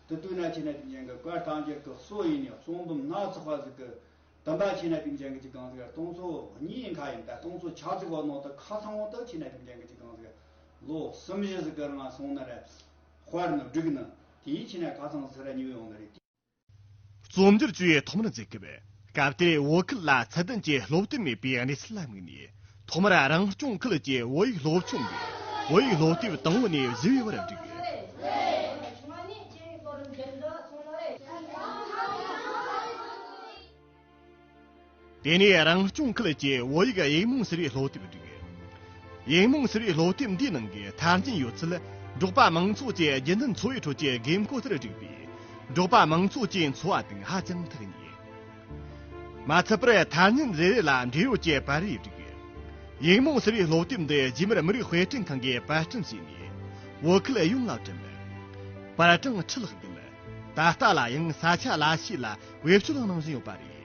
དེ་དུས་ན་ཆེ་ན་དེ་འཇང་གི་བཀའ་བསྟན་འགྱུར་གྱི་སྲོལ་ཡིན་ནས་རྩོམ་པ་སྣ་ཚོགས་པ་ཟིག་གི་དམ་པ་ཆེ་ན་དེ་འཇང་གི་ཅིག་གང་ཟིག་སྟོང་ཚོ་གཉིས་ཁ་ཡིན་ད་སྟོང་ཚོ་ཆ་ཚིག་བ་ནོ་དེ་ཁ་ཚང་བ་དེ་ཆེ་ན་དེ་འཇང་གི་ཅིག་གང་ཟིག་ལོ་གསུམ་བཞི་ཟིག་གི་རིང་སོང་ན་ར་དཔར་ནི་བསྒྲིགས་ནི་དེའི་ཆེ་ན་ཁ་ཚང་ཟིག་ར་ཉོས་ཡོང་ནི་རེད། རྩོམ་སྒྱུར་ཅུས་ཐོག་མར་འཛུགས་སྐབས་སྐབས་དེར་བོད་ཁུལ་ལ་ཚད་ལྡན་གྱི་སློབ་དེབ་མེད་པའི་གནས་ཚུལ་ལ་དམིགས་ནས། ཐོག་མར་རང་སྐྱོང་ཁུལ་གྱི་བོད་ཡིག་སློབ་ཆུང་གི་བོད་ཡིག་སློབ་དེབ་དང་པོ་ནས་བཞི་བའི་བར་བསྒྲིགས། དེ་ནས་རང་སྐྱོང་ཁུལ་གྱི་བོད་ཡིག་ཡིག་རྨོངས་སེལ་བའི་སློབ་དེབ་བསྒྲིགས། ཡིག་རྨོངས་སེལ་བའི་སློབ་དེབ་འདིའི་ནང་གི་ཐ་སྙད་ཡོད་ཚད་འབྲོག་པ་མང་ཚོགས་ཀྱི་རྒྱུན་ལྡན་འཚོ་བའི་ཁྲོད་ཀྱི་དགོས་མཁོ་ལྟར་བསྒྲིགས་པས། འབྲོག་པ་མང་ཚོགས་ཀྱི་འཚོ་བ་དང་ཧ་ཅང་ཐག་ཉེ། མ་ཚད་པར་ཐ་སྙད་རེ་རེ་ལ་འབྲེལ་ཡོད་ཀྱི་པར་རིས་བསྒྲིགས། ཡིག་རྨོངས་སེལ་བའི་སློབ་དེབ་འདི་རྗེས་མར་མི་རིགས་དཔེ་སྐྲུན་ཁང་གིས་པར་སྐྲུན་བྱས་ནས་བོད་ཁུལ་ཡོངས་ལ་བསྐྲུན། པར་གྲངས་ཁྲི་ལྷག་བརྒལ། ད་ལྟ་ལ་ཡང་ས་ཆ་ལ་ཤས་ལ་བེད་སྤྱོད་གནང་བཞིན་ཡོད་པ་རེད།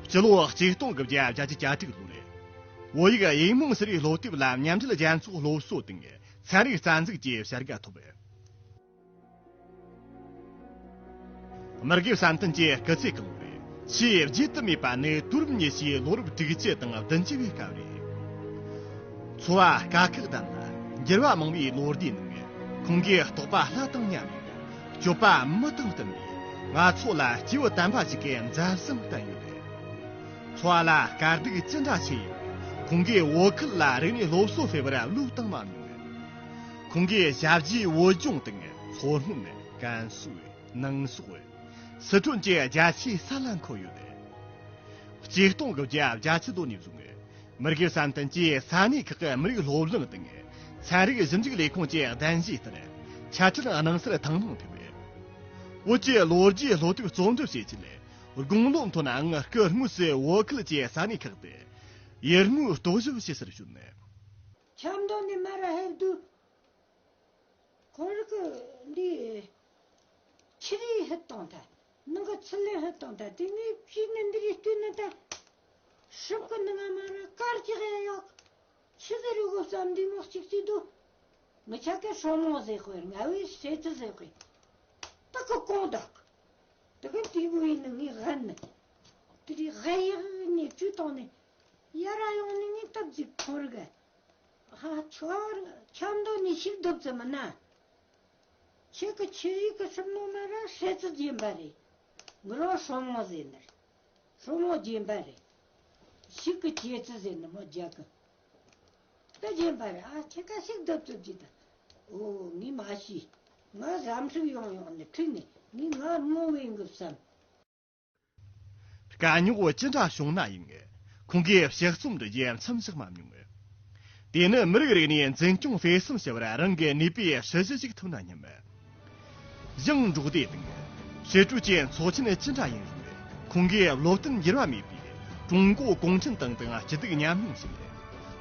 སྤྱི་ལོ་གཅིག་སྟོང་དགུ་བརྒྱ་བརྒྱད་ཅུ་གྱ་དྲུག་ལོར་བོད་ཡིག་ཡིག་རྨོངས་སེལ་བའི་སློབ་དེབ་ལ་མཉམ་འབྲེལ་རྒྱལ་ཚོགས་སློབ་གསོ་དང་ཚན་རིག་རྩ་འཛུགས་ཀྱི་བྱ་དགའ་ཐོབ། མི་དགེ་བསམ་གཏན་གྱི་སྐུ་ཚེ་གང་བོར་ཆེས་བརྗེད་དུ་མེད་པ་ནི་དུས་རབས་ཉི་ཤུའི་ལོ་རབས་དྲུག་ཅུ་དང་བདུན་ཅུ་བའི་སྐབས་རེད། འཚོ་བ་དཀའ་ཁག་ལྡན་ལ་འགྱུར་བ་མང་བའི་ལོ་ཟླའི་ནང་། ཁོང་གིས་རྟོགས་པ་ལྷ་དང་མཉམ་ཡང་། སྤྱོད་པ་མི་དང་བསྟུན་པའི་ང་ཚོ་ལ་སྐྱེས་བུ་དམ་པ་ཞིག་གི་མཛའ་བཟང་བསྟན་ཡོད། འཚོ་བ་ལ་དཀའ་སྡུག་ཅི་འདྲ་ཆེ་ཡང་། ཁོང་གིས་བོད་ཁུལ་ལ་རིག་གནས་སློབ་གསོ་སྤེལ་བར་བློས་བཏང་མ་མྱོང་། ཁོང་གིས་ཞབས་ཕྱིའི་བོད་ལྗོངས་དང་མཚོ་སྔོན། ཀན་སུའུ། ནང་སོག། སི་ཁྲོན་གྱི་རྒྱ་ཆེའི་ས་ལ་འཁོད་ཡོད། ཆིག་སྟོང་དགུ་བརྒྱ་བརྒྱད་ཅུ་ལོ་ནས་བཟུང་། མི་རིགས་བསམ་གཏན་གྱིས་ས་གནས་ཁག་གི་མི་རིགས་སློབ་གླིང་དང་ཚན་རིག་ཞིབ་འཇུག་ལས་ཁུངས་ཀྱི་གདན་ཞུའི་ལྟར། ཆ་འཕྲིན་སྣང་སར་ཐེངས་མང་ཕེབས། བོད་ཀྱི་ལོ་རྒྱུས་སློབ་དེབ་རྩོམ་སྒྲིག་བྱེད་ཆེད་དགུང་ལོ་ཐོན་ནའང་སྐུ་དངོས་སུ་བོད་ཁུལ་གྱི་ས་གནས་ཁག་ཏུ་ཡུལ་དངོས་རྟོག་ཞིབ་བྱེད་སར་བྱོན། ཆབ་མདོ་ནས་མར་ཕེབས་དུས། ཁོང་རང་གི་འདི་ཕྱི་རིགས་ཕུད་བཏང་ཐལ། ནང་གི་ཚུར་ལེན་ཕུད་བཏང་ཐལ། དེ་ངས་བྱས་ནས་འདི་རིགས་བལྟས་ན་ད། སྲོག་གི་ནང་ང་མ་ར་དཀར་ཅིག་ཡ་ཡོད། ཆི་ཟིག་རེད་གོ་བསམ་འདི་མོ་གཅིག་བལྟས་དུས། ངི་ཆ་གི་སྲོག་རྨོ་ཟེར་དགོས། ང་བའི་ཤེས་ཚུལ་ཟེར་དགོས། ད་གི་གོང་དག། ད་གི་དེ་བུ་ཡིན་ནི་ངས་ཧན་ནི། དེ་རིགས་ཧ་ཡག་ནས་བཅུ་བཏང་ནས། ཡར་ཡོང་ནས་ངས་སྟབས་ཅིག་ཁོང་རང་གི། ཧ་ཆོ་ཆབ་མདོ་ནས་ཞིག་སྡོད་ཙམ་མིན་ན། ཁྱེད་ཀྱི་ཆི་ཡིག་གི་སྲུབ་མོ་མ་ར་ཧྲེ་ཙི་རྗེན་པ་རེད། ངུ་རོ་སྲོ་མོ་ཟེར་ནི་རེད། སྲོ་མོ་རྗེན་པ་རེད། ཞིག་གི་ཁྱེད་ཙི་ཟེར་ནི་མོ་རྒྱ་གི། ད་རྗེན་པ་རེད། ཨ་ཁྱེད་ཀ་ཞིག་སྡོད་ཙི་རྗེ་ད། ཨོ་ངས་མ་ཤེས། ང་བཟའ་འཕྲུག་ཡོང་ཡོང་ནི་ཁྲིད་ནི་ངས་ང་རྨོ་བའི་འགུལ་བསམ། དཀའ་རྙོག་ཅི་འདྲ་བྱུང་ན་ཡང་། ཁོང་གིས་ཕྱག་རྩོམ་འབྲི་རྒྱུ་མཚམས་བཞག་མ་མྱོང་། དེ་ནི་མི་རིགས་རིག་གནས་འཛིན་སྐྱོང་སྤེལ་གསུམ་བྱ་བར་རང་གི་ནུས་པའི་ཧྲི་གཞི་ཞིག་ཐུབ་ན་སྙམ། ཞིང་འབྲོག་སྡེ་དང་། ཞི་ཀྲོའུ་ཅན་ཚོགས་ཆེན་ཅི་འདྲ་ཡིན་རུང་། ཁོང་གིས་བློ་བརྟན་འགྱུར་བ་མེད་པའི་ཀྲུང་གོ་གུང་ཁྲན་ཏང་དང་སྐྱིད་སྡུག་མཉམ་མྱོང་བྱས།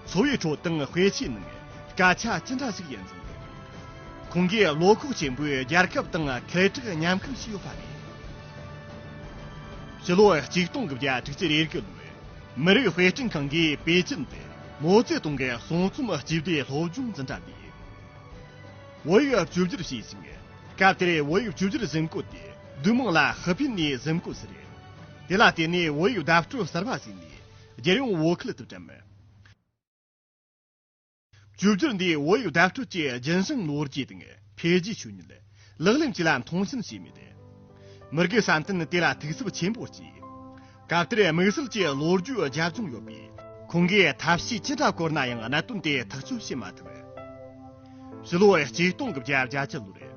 འཚོ་བའི་ཁྲོད་དང་དཔེ་ཆའི་ནང་སྐད་ཆ་ཅི་འདྲ་ཞིག་ཡིན་ཟིན། ཁོང་གིས་བློ་ཁོག་ཆེན་པོས་རྒྱལ་ཁབ་དང་ཁེ་གྲགས་མཉམ་ཁུར་བྱས་ཡོད་པ་རེད། ཕྱི་ལོ་གཅིག་སྟོང་དགུ་བརྒྱ་དྲུག་ཅུ་རེ་དགུ་ལོར་མི་རིགས་དཔེ་སྐྲུན་ཁང་གིས་པེ་ཅིན་དུ་མའོ་ཙེ་ཏུང་གི་གསུང་རྩོམ་སྤྱི་བདེའི་སློབ་སྦྱོང་འཛིན་གྲྭ་འདིའི་བོད་ཡིག་བཅོས་བསྒྱུར་བྱས་ཤིང་། སྐབས་དེར་བོད་ཡིག་བཅོས་བསྒྱུར་གཟིམ་བསྐོལ་དེ་བསྡུས་མིང་ལ་ཧི་ཕིན་ནི་གཟིམ་བསྐོལ་ཟེར། དེ་ལ་བརྟེན་ནས་བོད་ཡིག་བརྡ་སྤྲོད་གསར་བ་བཟོས་ནས་རྒྱལ་ཡོངས་བོད་ཁུལ་དུ་བཀྲམ། བཅོས་བསྒྱུར་འདིས་བོད་ཡིག་བརྡ་སྤྲོད་ཀྱི་རྒྱུན་བཞིན་ལོ་རྒྱུས་དང་འཕེལ་རྒྱས་ཆོས་ཉིད། ལག་ལེན་བཅས་ལ་མཐོང་ཆེན་བྱས་མེད། མི་རྒོད་བསམ་གཏན་དེ་ལ་ཐུགས་འཚབ་ཆེན་པོ་སྐྱེས། སྐབས་དེར་དམིགས་བསལ་གྱི་ལོ་རྒྱུས་རྒྱབ་ལྗོངས་ཡོད་པས། ཁོང་གིས་ཐབས་ཤེས་ཅི་འདྲ་བཀོལ་ན་ཡང་གནད་དོན་དེ་ཐག་གཅོད་བྱེད་མ་ཐུབ། ཕྱི་ལོ་གཅིག་སྟོང་དགུ་བརྒྱ་བརྒྱད་ཅུ་ལོར།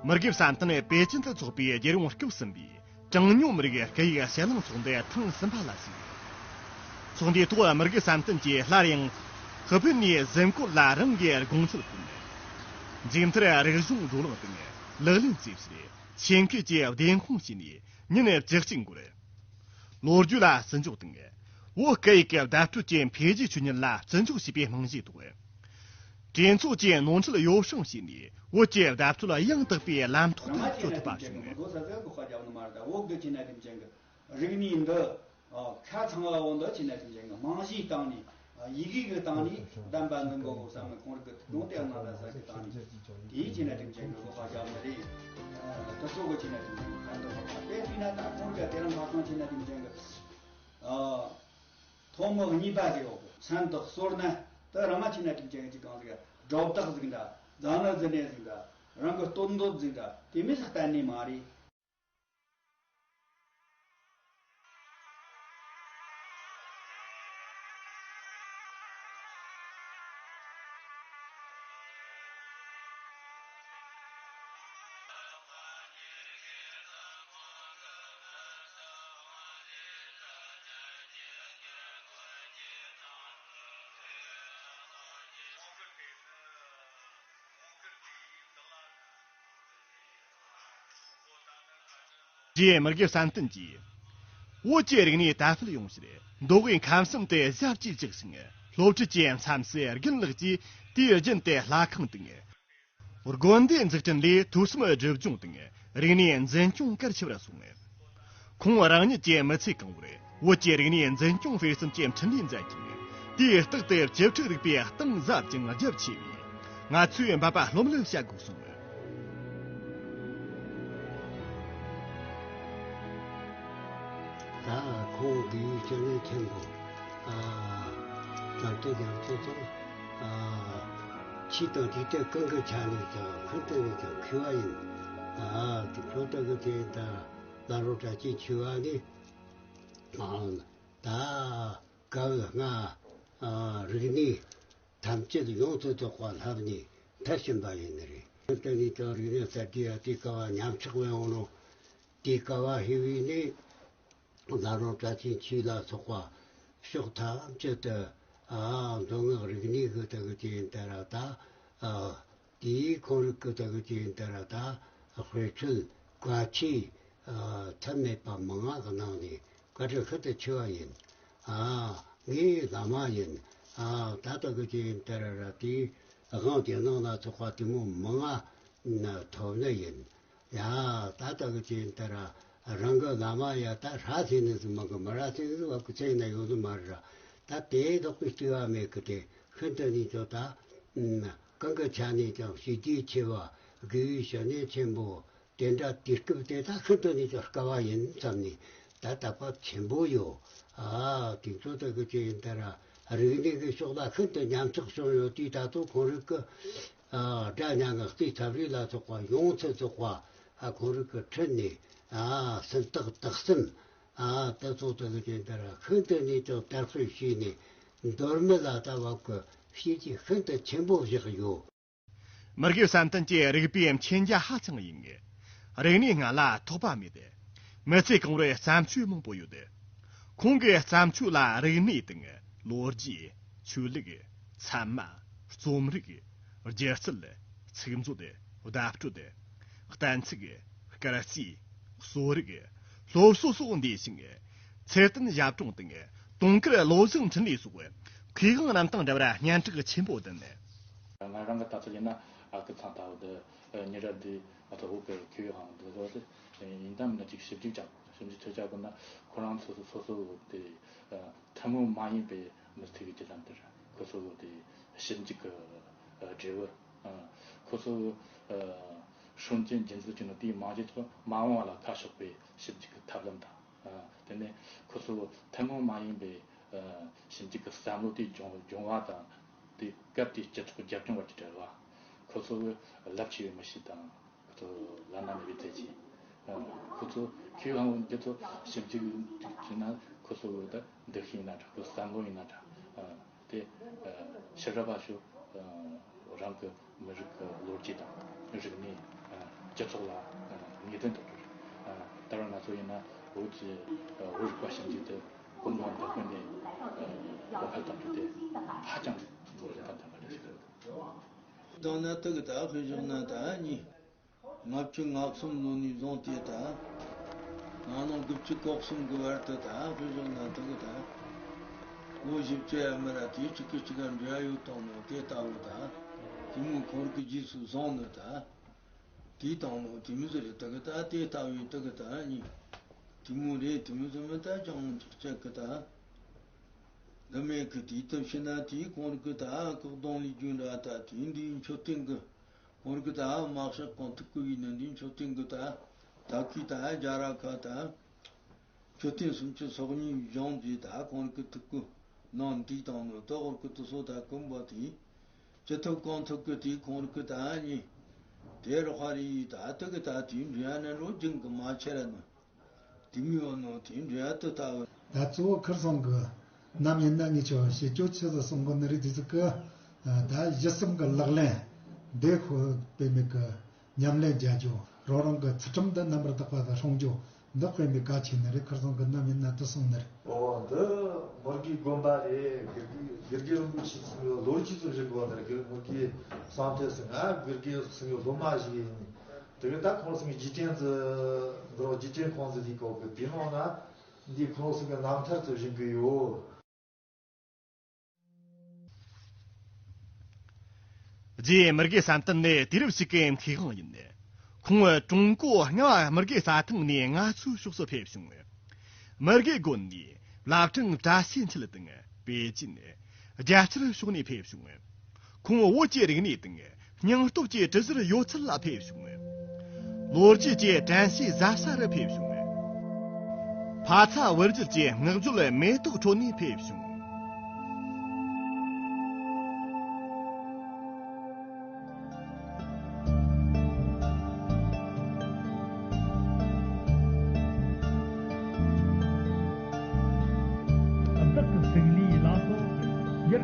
མི་རྒོད་བསམ་གཏན་པེ་ཅིན་དུ་འཚོགས་པའི་རྒྱལ་ཡོངས་སྐབས་གསུམ་པའི། གྲངས་ཉུང་མི་རིགས་སྐད་ཡིག་ཕྱེད་གླིང་ཚོགས་འདུ་ཐེངས་གསུམ་པ་ལ་ཞུགས། ཚོགས་འདུའི་ཐོག་མི་རྒོད་བསམ་གཏན་གྱིས་སླར་ཡང་ཧི་ཕིན་ནི་གཟིམ་བསྐོལ་ལ་རང་གི་དགོངས་འཆར་བཀོད། མཇུག་མཐར་རིག་གཞུང་བགྲོ་གླེང་དང་ལག་ལེན་རྩིས་སྤྱད་ཆེད་མཁས་ཀྱི་བདེན་དཔང་བྱས་ནས་ཉིན་བཅུ་གཅིག་འགོར། ལོ་རྒྱུས་ལ་བརྩི་འཇོག་དང་། བོད་སྐད་ཡིག་གི་བརྡ་སྤྲོད་ཀྱི་འཕེལ་རྒྱས་ཆོས་ཉིད་ལ་བརྩི་འཇོག་བྱས་པའི་རྨང་གཞིའི་ཐོག་གྲོས་ཚོགས་ཀྱིས་ནོར་འཁྲུལ་ཡོ་བསྲང་བྱས་ནས་བོད་ཀྱི་བརྡ་སྤྲོད་ཡང་དག་པའི་ལམ་ཐོག་ཏུ་སྐྱོད་ཐུབ་པ་བྱུང་། རིག་གནས་འདི་ཁ་ཚང་བ་བོ་འདི་ཆེ་ན་དེ་མཇལ་གི་རྨང་གཞིའི་སྟེང་ནས་ཡི་གེ་གི་སྟེང་ནས་བདམས་པ་འཛིན་དགོས་བསམ་ནས་ཁོང་རིག་གི་ཐུགས་དགོངས་དེ་ང་ལ་ཟ་གི་སྟེང་ནས་དེའི་ཆེ་ན་དེ་མཇལ་གི་ལོ་ཁ་བརྒྱབ་ནི་རེད། དུ་ཚོགས་གི་ཆེ་ན་དེ་མཇལ་གི་ཁ་འདོགས་པ་དེ་དུས་ན་ད་ཁོང་རིག་གི་དེ་རིང་ཁ་སང་ཆེ་ན་དེ་མཇལ་གི་ཐོག་མ་གཉིས་པ་ཟིག་ཡོད་གི་མཚན་དག་སོར་ན་དེ་རང་མ་ཆེ་ན་དེ་མཇལ་གི་ཅིག་གང་ཟིག་སྒྲོ་བཏགས་ཟིག་འདྲ་རྫ་ནི་རྫི་ནས་ཟིག་འདྲ་རང་གི་སྟོད་འདོད་ཟིག་འདྲ་དེ་མི་ཟིག་གཏན་ནས་མ་རེད། རྗེ་མི་དགེ་བསམ་གཏན་གྱིས། བོད་ཀྱི་རིག་གནས་དར་སྤེལ་ཡོང་ཕྱིར་མདོ་དབུས་ཁམས་གསུམ་དུ་ཞབས་ཀྱིས་བཅགས་ཤིང་། སློབ་ཁྲིད་ཀྱི་མཚམས་སུ་རྒན་ལགས་ཀྱིས་དུས་རྒྱུན་དུ་ལྷ་ཁང་དང་། དགོན་སྡེ་འཛུགས་སྐྲུན་ལས་དུས་གསུམ་སྒྲིབ་སྦྱོང་དང་རིག་གནས་འཛིན་སྐྱོང་གལ་ཆེ་བར་གསུངས། ཁོང་རང་ཉིད་ཀྱི་མི་ཚེ་གང་བོར་བོད་ཀྱི་རིག་གནས་འཛིན་སྐྱོང་སྤེལ་གསུམ་གྱི་འཕྲིན་ལས་མཛད་ཅིང་། དུས་རྟག་ཏུ་བཅུ་ཕྲུག་རིག་པའི་གཏིང་ཟབ་ཅིང་རྒྱ་ཆེ་བས། ང་ཚོས་འབད་པ་ལྷོད་མེད་བྱ་དགོས་གསུངས། ད་ཁོང་གིས་སྤྱི་ནས་ཆེན་པོ། ཨ། ལག་ཏུ་རྒྱ་མཚོ་ཚོ། ཨ། ཆོས་དང་དེ་ལྟར་གང་གི་ཆ་ནས་ཀྱང་ཤིན་ཏུ་ནས་ཀྱང་མཁས་པ་ཡིན། ཨ། དེ་ཁོ་ལྟ་བུ་དེ་ད་བླ་རུང་བཀྲ་ཤིས་ཆོས་པ་ནི། ཨ། ད་བཀའ་པོད་ལྔ། ཨ། རིག་གནས་ཐམས་ཅད་ཡོངས་སུ་རྫོགས་པ་བསླབས་ནས་མཐར་ཕྱིན་པ་ཡིན་ནི་རེད། ཤིན་ཏུ་ནས་ཀྱང་རིག་གནས་གསར་བསྒྲིགས་ཡ་དེ་སྐབས་ཉམས་ཆག་བའི་འོང་ནོ། དེའི་སྐབས་ཤེས་པས་ནི། བླ་རུང་བཀྲ་ཤིས་ཆོས་ལ་སོགས་པ་ཕྱོགས་ཐམས་ཅད་དུ། ཨ། མདོ་སྔགས་རིག་གནས་ཀྱི་ལྟ་བུ་ཅན་དེ་ར་ད། ཨ། དེའི་ཁོང་རིག་གི་ལྟ་བུ་ཅན་དེ་ར་ད་དཔེ་ཁྲིད་བཀའ་ཆོས། ཨ། ཚད་མེད་པ་མང་ང་གི་ནང་ནས་བཀའ་དྲིན་ཤིན་ཏུ་ཆེ་བ་ཡིན། ཨ། ངའི་བླ་མ་ཡིན། ཨ། ད་ལྟ་བུ་ཅན་དེ་ར་ར་དེའི་དབང་རྒྱུ་ནང་ལ་སོགས་པ་དེ་མོ་མང་ང་ཐོབ་ནི་ཡིན། ཡ། ད་ལྟ་བུ་ཅན་དེ་ར་རང་གི་བླ་མ་ཡ་ད་ཧྲ་ཟེར་ནི་ཟིག་མང་གི་མི་ཧྲ་ཟེར་ནི་ཟིག་བ་ཀུ་ཚེ་ན་ཡོད་ནི་མ་རེད་ར། ད་དེ་ལྡོག་པའི་ལྟེ་བ་མེད་གི་དེ་ཤིན་ཏུ་ནས་ཀྱང་ད། གང་གི་ཆ་ནས་ཀྱང་ཞི་བདེ་ཆེ་བ། དགེ་བའི་བཤེས་གཉེན་ཆེན་པོ། དེ་འདྲ་དུས་སྐབས་དེ་ད་ཤིན་ཏུ་ནས་ཀྱང་དཀའ་བ་ཡིན་བསམ་ནས་ད་དད་པ་ཆེན་པོ་ཡོད། ཨ། དེ་ཚོ་ལྟ་བུ་ཅན་དེ་ར་རིག་གནས་ཀྱི་ཕྱོགས་ལ་ཤིན་ཏུ་ཉམས་ཆག་བྱུང་ཡོད་དུས་ད་ལྟ་ཁོང་རིག་གི། ཨ། སྒྲ་སྙན་ངག་རྩེད་འཚབ་རིས་ལ་སོགས་པ་ཡོངས་སུ་རྫོགས་པ། ཨ། ཁོང་རིག་གི་ཁྲིད་ནས། ཨ། སུམ་རྟགས་དག་གསུམ། ཨ། དེ་ཚོ་ལྟ་བུ་ཅན་དེ་ར་ཤིན་ཏུ་ནས་ཀྱང་དར་སྤེལ་བྱས་ནས་མདོ་སྨད་ལ་ད་བབ་གི་བྱས་རྗེས་ཤིན་ཏུ་ཆེན་པོ་བཞག་ཡོད། མི་དགེ་བསམ་གཏན་གྱི་རིག་པའི་མཁྱེན་རྒྱ་ཧ་ཅང་ཡངས། རིག་གནས་ལྔ་ལ་ཐོགས་པ་མེད། མི་ཚེ་གང་བོར་བརྩམས་ཆོས་མང་པོ་ཡོད། ཁོང་གི་བརྩམས་ཆོས་ལ་རིག་གནས་དང་ལོ་རྒྱུས། ཆོས་ལུགས། ཚད་མ། རྩོམ་རིག། སྒྱུ་རྩལ། ཚིག་མཛོད། བརྡ་སྤྲོད། གཏན་ཚིགས། སྐར་རྩིས། གསོ་རིག། སློབ་གསོ་སོགས་འདུས་ཤིང་། ཚེ་བརྟན་ཞབས་དྲུང་དང་། དུང་དཀར་བློ་བཟང་འཕྲིན་ལས་སོགས་མཁས་དབང་རྣམས་དང་འདྲ་བར་སྙན་གྲགས་ཆེན་པོ་ལྡན། ང་རང་གི་ལྟ་ཚུལ་ཡིན་ན། ཨ་ཁུ་ཚང་ལྟ་བུ་དེ་ཉེ་རབས་འདི་ང་ཚོ་བོད་ཀྱི་མཁས་དབང་འདི་ཚོ་དེ་ཡིན་དམ་མིན་ཅིག་ཞིབ་འཇུག་ཀྱང་ཞིབ་འཇུག་ཐོས་རྒྱ་དགོས་ན། ཁོ་རང་ཚོ་སོ་སོ་དེ་ཐུན་མོང་མ་ཡིན་པའི་མི་ཚེ་གི་བརྒྱུད་ལམ་དེར་ཁོ་ཚོ་དེ་ཞིབ་འཇུག་གི་འབྲས་བུ། ཁོ་ཚོ་སྲོལ་རྒྱུན་རྒྱུན་འཛིན་བྱས་ནས་དེའི་རྨང་གཞི་ཚོ་མ་འོངས་པ་ལ་ཁ་ཕྱོགས་པའི་ཞིབ་འཇུག་གི་ཐབས་ལམ་དང་། དེ་ནས་ཁོ་ཚོ་ཐུན་མོང་མ་ཡིན་པའི་ཞིབ་འཇུག་གི་བསམ་བློ་དེ་སྦྱོང་སྦྱོང་བ་དང་། དེ་སྐབས་དེའི་སྤྱི་ཚོགས་རྒྱབ་ལྗོངས་བར་གྱི་འབྲེལ་བ། ཁོ་ཚོ་གི་རླབས་ཆེ་བའི་མི་གཤིས་དང་། ཁོ་ཚོ་བླ་ན་མེད་པའི་མཛད་རྗེས། ཁོ་ཚོ་མཁས་དབང་འདི་ཚོ་ཞིབ་འཇུག་བྱས་ན། ཁོ་ཚོ་གི་ད་འདུ་ཤེས་ཡིན་ན་འདྲ། ཁོ་བསམ་བློ་ཡིན་ན་འདྲ། དེ་ཕྱི་རབས་པ་ཚོ་རང་གི་མི་རིགས་ཀྱི་ལོ་རྒྱུས་དང་རིག་གནས། སྤྱི་ཚོགས་ལ་ངེས་གཏན་དུ་གྱུར། ད་རུང་ང་ཚོ་ཡིན་ན་བོད་ཀྱི་བོད་རིག་པ་ཞིབ་འཇུག་དེ་གོམ་པ་འདི་ཀུན་ནས་གོང་འཕེལ་གཏོང་རྒྱུ་དེ་ཧ་ཅང་གལ་འགངས་ཆེན་པོ་ཞིག་རེད། དང་ན་དག་ད་དཔེ་བཞག་ན་ད་ནི། ལྔ་བཅུ་ང་གསུམ་ལོ་ནས་བཟུང་སྟེ་ད། ང་ནང་དགུ་བཅུ་གོ་གསུམ་གི་བར་དུ་ད་དཔེ་བཞག་ན་དག་ད། ལོ་བཞི་བཅུ་ཡར་མར་དེ་གཅིག་གིས་གཅིག་ག་འབྲེལ་བ་ཡོད་དང་ནོ་དེ་ལྟ་བུ་ད། དེ་མོ་ཁོང་རིག་གི་རྗེས་སུ་བཟུང་ནི་ད། དེ་དང་ནོ་དེ་མོ་ཟེར་དག་ད་དེ་ལྟ་བུའི་དག་ད་ནི། དེ་མོ་རེད། དེ་མོ་ཟེར་མི་ད་ཅང་ཅག་གི་ད། འདི་མེད་གི་དེ་ལྟ་བྱས་ན་དེ་ཁོང་རིག་གི་ད་བཀག་སྡོམ་ལས་རྒྱུ་འདྲ་ད་དེ་འདིའི་མཆོད་རྟེན་གི། ཁོང་རིག་གི་ད་དམག་ཞབས་གང་ཐུག་གི་ཡིན་ནི་འདི་མཆོད་རྟེན་གི་ད་ད་གི་ད་རྒྱ་ར་ཁ་ད་མཆོད་རྟེན་སུམ་ཅུ་སོ་གཉིས་བཞེངས་རྗེས་ད་ཁོང་རིག་གི་ཐུག་གི་ནང་འདི་དང་ནོ་ད་ཁོང་རིག་གི་དུ་སོ་ད་ཀུན་པ་དེ་ཅི་ཐུབ་གང་ཐུབ་གི་དེ་ཁོང་རིག་གི་ད་ནི་དེ་རོགས་ཧ་རི་ཡི་ད་དུ་གི་ད་དེ་འདྲ་ནི་རོ་རྒྱུན་གི་མ་ཆེ་ར་ནོ། དེ་མི་འོ་ནོ་དེ་འདྲ་དུ་ལྟ་བུ། ད་གཙོ་བོ་ཁིར་ཚང་གི་ནམ་ཡིན་ན་ངས་ཆོ་བཤད་རྒྱུ་ཆི་ཟིག་གསུང་གི་ནི་རེད་དེ་ཟིག་གི། ད་གཞི་གསུམ་གི་ལག་ལེན་འདི་ཁོ་དཔེ་མེད་གི་ཉམས་ལེན་རྒྱག་རྒྱུ། རང་རང་གི་ཚུལ་ཁྲིམས་འདི་རྣམ་པར་དག་པ་དང་སྲུང་རྒྱུ་འདི་དཔེ་མེད་གལ་ཆེ་ནི་རེད། ཁིར་ཚང་གི་ནམ་ཡིན་ན་དུ་གསུང་ནི་རེད། ཨོ་འདི་མུར་གེ་དགོན་པ་རེད། དགེ་རྒན་དགེ་རྒན་རིན་པོ་ཆེ་གསུང་ཡོད་ལོ་རྒྱུས་ཚོ་ཞིག་གོ་ནི་རེད། དགེ་མུར་གེ་གསང་ཐོས་སི་ང་དགེ་རྒན་གསུང་ཡོད་སློབ་མ་ཞིག་ཡིན། དེ་གི་ད་ཁོང་ཚོ་གི་རྗེས་དྲན་ཚོ་འདི་རོ་རྗེས་དྲན་ཁོང་ཚོ་དེ་གོ་གི་དེ་ནང་ན་འདི་ཁོང་ཚོ་གི་རྣམ་ཐར་ཚོ་བཞེངས་གི་ཡོད། རྗེ་མི་དགེ་བསམ་གཏན་ནི་དུས་རབས་ཤིག་གི་མཁས་དབང་ཡིན། ཁོང་ཀྲུང་གོ་རྔ་བ་མི་དགེ་རྩྭ་ཐང་ནས་ང་ཚོའི་ཕྱོགས་སུ་ཕེབས་བྱུང་། མི་དགེ་དགོན་ནས་བླ་བྲང་བཀྲ་ཤིས་འཁྱིལ་དང་པེ་ཅིན། རྒྱལ་སྤྱིར་ཕྱོགས་ནས་ཕེབས་བྱུང་། ཁོང་བོད་ཀྱི་རིག་གནས་དང་སྙིང་སྟོབས་ཀྱི་དྲི་ཟར་ཡོད་ཚད་ལ་ཕེབས་བྱུང་། ལོ་རྒྱུས་ཀྱི་དྲན་ཤེས་ཟབ་ས་རུ་ཕེབས་བྱུང་། ཕ་ཚ་བུ་བརྒྱུད་ཀྱི་བསྔགས་བརྗོད་མེ་ཏོག་ཁྲོད་ནས་ཕེབས་བྱུང་།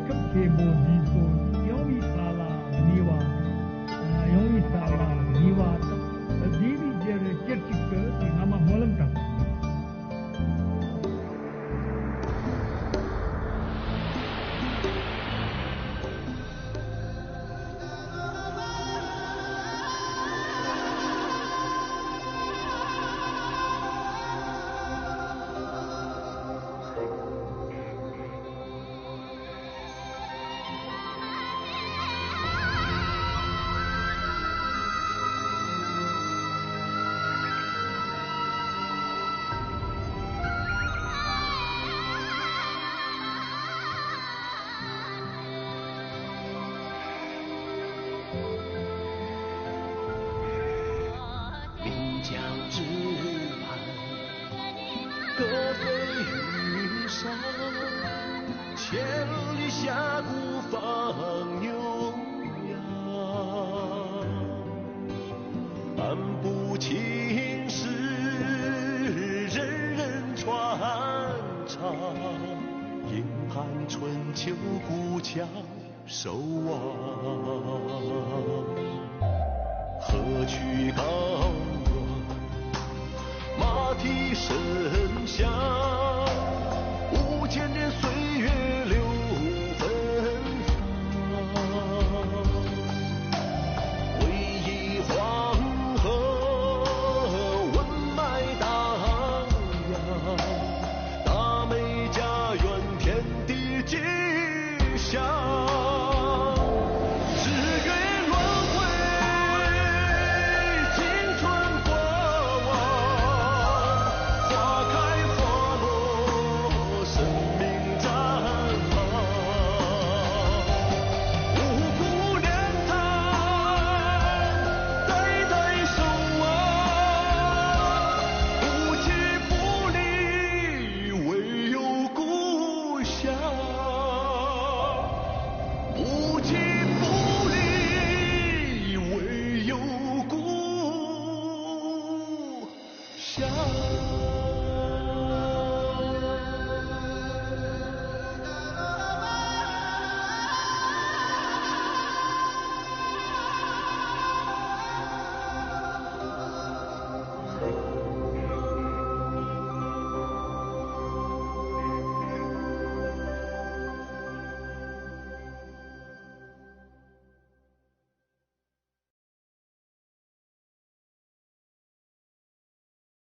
ཁབ་ཆེན་པོ་འདི་ཚོ་ཡངས་པའི་ས་ལ་གནས་པ། ཡངས་པའི་ས་ལ་གནས་པ་དང་བདེ་བའི་རྒྱུར་སྐྱེ་གཅིག་ཏུ་དེ་སྔ་མ་སྨོན་ལམ་བཏབ།